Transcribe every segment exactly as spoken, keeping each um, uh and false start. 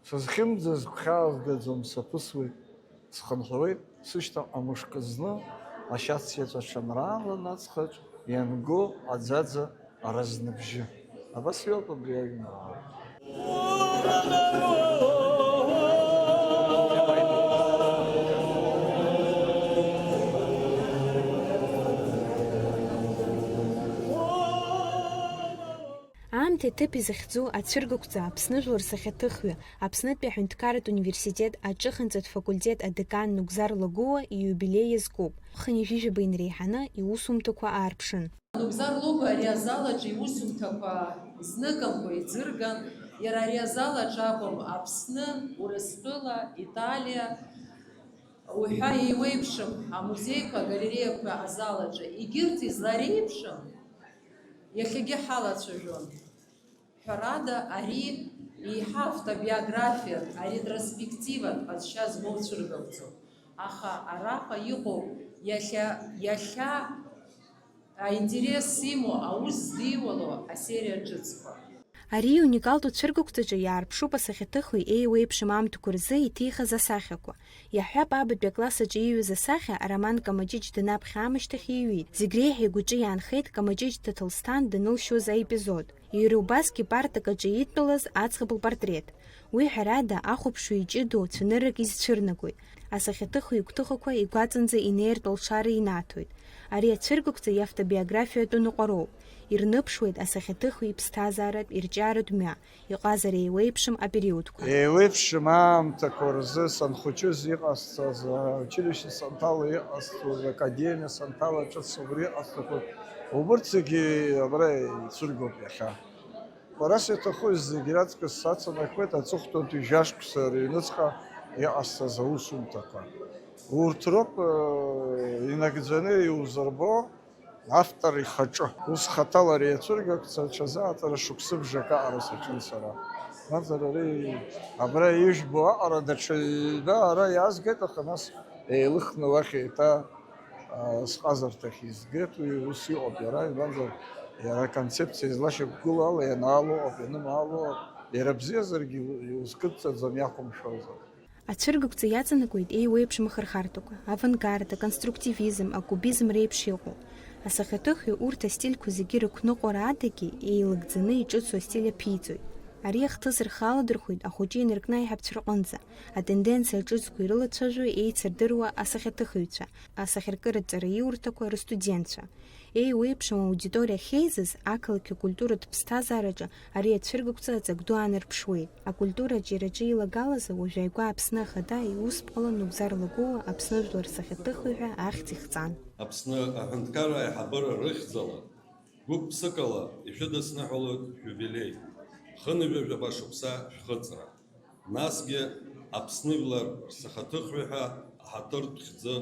Сызхьымӡаз гәхьаазгаӡом, саԥысуеит, схынҳәуеит, сышьҭахьҟа мышкы зны ашьац иаҵәа ҽанраалан аҵхаҿ ианго аӡаӡа аразныбжьы. Абас иоуп абри аҩымаала. Аамҭеи аҭыԥи захьӡу ацәыргақәҵа Аԥсны жәлар сахьаҭыхҩы, Аԥснытәи аҳәынҭқарратә университет аҿыханҵатә факультет адекан Нугзар Лагәыуа ииубилеи иазкуп. Хынҩажәижәаба инреиҳаны иусумҭақәа аарԥшын. Нугзар Лагәуа ари азал аҿы иусумҭақәа зныкымкәа иӡырган, иара ари азал аҿы акәым, Аԥсны, Урыстәыла, Италиа, уҳәа еиуеиԥшым амузеиқәа, агалереиақәа азал аҿы, егьырҭ излареиԥшым иахьагьы ҳалацәажәон. Ҳәарада, ари еиҳа автобиографиатә, аретроспективатә ҟазшьа змоу цәыргақәҵоуп. Аха араҟа иҟоуп иахьа, иахьа аинтерес имоу, аус здиуало асериа ҿыцқәа. Ари иуникалтә цәыргақәҵаҿы иаарԥшуп асахьаҭыхҩы еиуеиԥшым аамҭақәа рзы иҭихыз асахьақәа. Иаҳҳәап, аабатәи акласс аҿы ииҩыз асахьа Роман Камаҷыҷ данаԥхьа аамышьҭахь ииҩит. Зегь реиҳа игәаҿы иаанхеит Камаҷыҷ Ҭаҭласҭан данылшьуаз аепизод. Иара убасгьы партак аҿы идтәалаз аӡӷаб лпортрет. Уи, ҳәарада, ахәаԥшҩы иҷыдоу цәаныррак изцәырнагоит. Асахьаҭыхҩы игәҭыхақәа игәаҵанӡа инеиртә алшара инаҭоит. Ари ацәыргақәҵа иавтобиографиатәу ныҟәароуп. Ирныԥшуеит асахьаҭыхҩы иԥсҭазааратә, ирҿиаратә мҩа, иҟазара еиуеиԥшым апериодқәа. Еиуеиԥшым аамҭақәа рзы санхәыҷыз иҟасҵаз, аучилишьче санҭала иҟасҵоз, академиа санҭала ҿыц убри иҟасҵақәоз, убырҭ зегьы абра ицәыргоуп иахьа. Ҳәарас иаҭаху зегь раҵкыс сацанакуеит аҵыхәтәантәи жәашықәса рыҩныҵҟа иҟасҵаз аусумҭақәа. Урҭ роуп, э, инагӡаны иузырбо автор ихаҿы. Ус хаҭала ари ацәыргақәҵа аҽазааҵара шықәсыбжак аҟара саҿын сара. Мамзар ари абра ижәбо аҟара даҽа ҩба ара иаазгеит, аха нас еилыхны уахь еиҭа, а, сҟазарҭахь изгеит, уи ус иҟоуп иара, избанзар иара аконцепциа излашьақәгылоу ала ианаало ыҟоуп, ианымаало ыҟоуп, иара бзиазаргьы иузкыдҵаӡом иақәымшәозар. Ацәыргақәҵа иаҵанакуеит еиуеиԥшым ахырхарҭақәа, авангард, аконструктивизм, акубизм реиԥш иҟоу. Асахьаҭыхҩы урҭ астильқәа зегьы рықәныҟәара адагьы еилагӡаны иҿыцу астиль аԥиҵоит. Ари ахҭыс рхы аладырхәеит ахәыҷы инаркны аиҳабацәа рҟынӡа, атенденциа ҿыцқәа ирылацәажәо еицырдыруа асахьаҭыхыҩцәа, асахьаркыратә ҵараиурҭақәа рыстудентцәа. Еиуеиԥшым аудиториа ахьеизаз, ақалақь акультуратә ԥсҭазаараҿы ари ацәыргақәҵа аҵак ду аанарԥшуеит. Акультура аҿиараҿы илагалазы уажә ааигәа Аԥсны Ахада иусԥҟала Нугзар Лагәыуа Аԥсны жәлар рсахьаҭыхҩы ҳәа ахьӡ ихҵан. Аԥсны аҳәынҭқарра аиҳабыра рыхьӡала гәык-ԥсыкала ишәыдысныҳәалоит шәиубилеи, хынҩажәа жәаба шықәса шәхыҵра. Насгьы Аԥсны жәлар рсахьаҭыхҩы ҳәа аҳаҭыртә хьӡы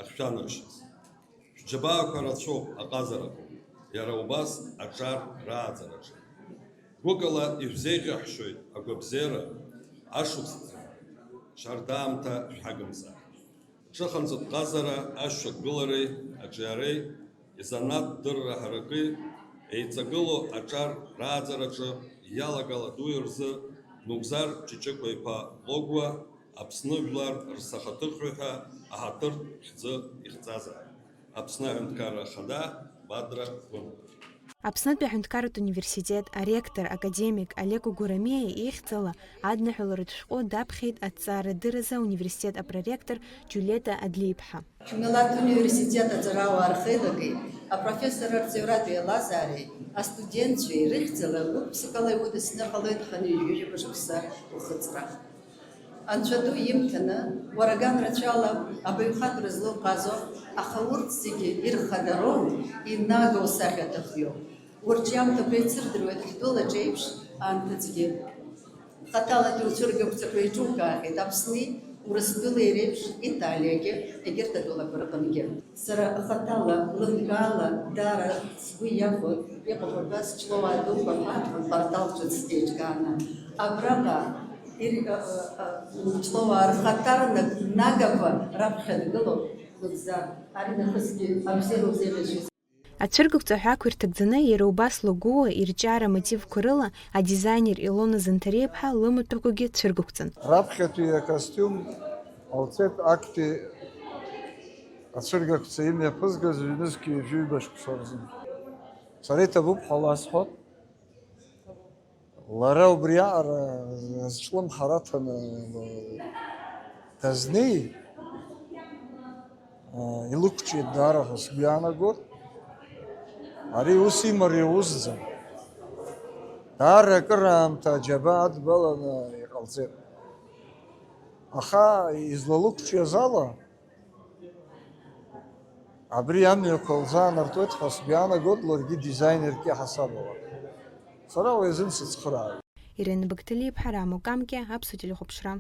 ахьшәанаршьаз. Шәџьабаақәа рацәоуп аҟазарақәа, иара убас аҿар рааӡараҿы. Гәыкала ишәзеиӷьаҳшьоит агәабзиара, ашықәсқәа, шьардаамҭа шәҳагымзаап. Ҿыханҵатә ҟазара ашьақәгылареи аҿиареи, изанааҭтә дырра ҳараки, еиҵагылоу аҿар рааӡараҿы иалагала дуи рзы Нугзар Ҷыҷыкәа-иԥа Логәуа Аԥсны жәлар рсахьаҭыхҩы ҳәа аҳаҭыртә хьӡы ихҵазаап. Аԥсны Аҳәынҭқарра Ахада Бадра Гәынба. Аԥснытәи аҳәынҭқарратә университет аректор академик Олег Гәырамиа ихьӡала адныҳәаларатә шәҟәы даԥхьеит аҭҵаарадырразы ауниверситет апроректор Џьулиета Адлеиԥҳа. Шәмилаҭ университет аҵарауаа рхеилагеи, апрофессорра рҵаҩратә еилазаареи, астудентцәеи рыхьӡала гәык-ԥсыкала иудысныҳәалоит хынҩажәижәаба шықәса ухыҵра. Анцәа ду имҭаны, уарган рацәала абаҩхатәра злоу ҟазо, аха урҭ зегьы ирхадароу, инагоу сахьаҭыхҩоуп. Урҭ рыҩамҭақәа еицырдыруеит ҳтәылаҿ еиԥш анҭыҵгьы. Хаҭалатәи уцәыргақәҵақәа еиҿукаахьеит Аԥсни Урыстәылеи реиԥш Италиагьы, егьырҭ атәылақәа рҟынгьы. Сара хаҭала, лымкаала, даара сгәы иахәоит, иҟоуп абас Ҷлоуаа дуқәа ҳәа апортал ҿыц еиҿкааны. Абраҟа ир-, ы, ы, ы, Ҷлоуаа рхаҭарнак нагақәа раԥхьа дгылоуп Нугзар. Ари нахысгьы абзиара узеиӷьасшьоит. Ацәыргақәҵа аҳәаақәа ирҭагӡаны, иара убас логоа, ирҿиара амотивқәа рыла адизайнер Илона Занҭариаԥҳа лымаҭәақәагьы цәыргақәҵан. Раԥхьатәи акостиум ҟалҵеит актәи ацәыргақәҵа имҩаԥызгаз ҩнызқьи жәаҩба шықәса рзын. Сара иҭабуп ҳәа ласҳәоит. Лара убриаҟара зҿлымҳара аҭаны дазнеи, илықәҿиеит даара ҳәа сгәы иаанагоит. Ари ус имариа усӡам. Даара акыраамҭа аџьабаа адбаланы иҟалҵеит. Аха излалықәҿиаз ала, абри амҩақәа лзаанартуеит ҳәа сгәы иаанагоит ларгьы дизайнерк иаҳасабала. Сара уи азын сыцхырааҩ. Ирина Бақҭалиаԥҳа, Рамо Камкиа, Аԥсуа телехәаԥшра.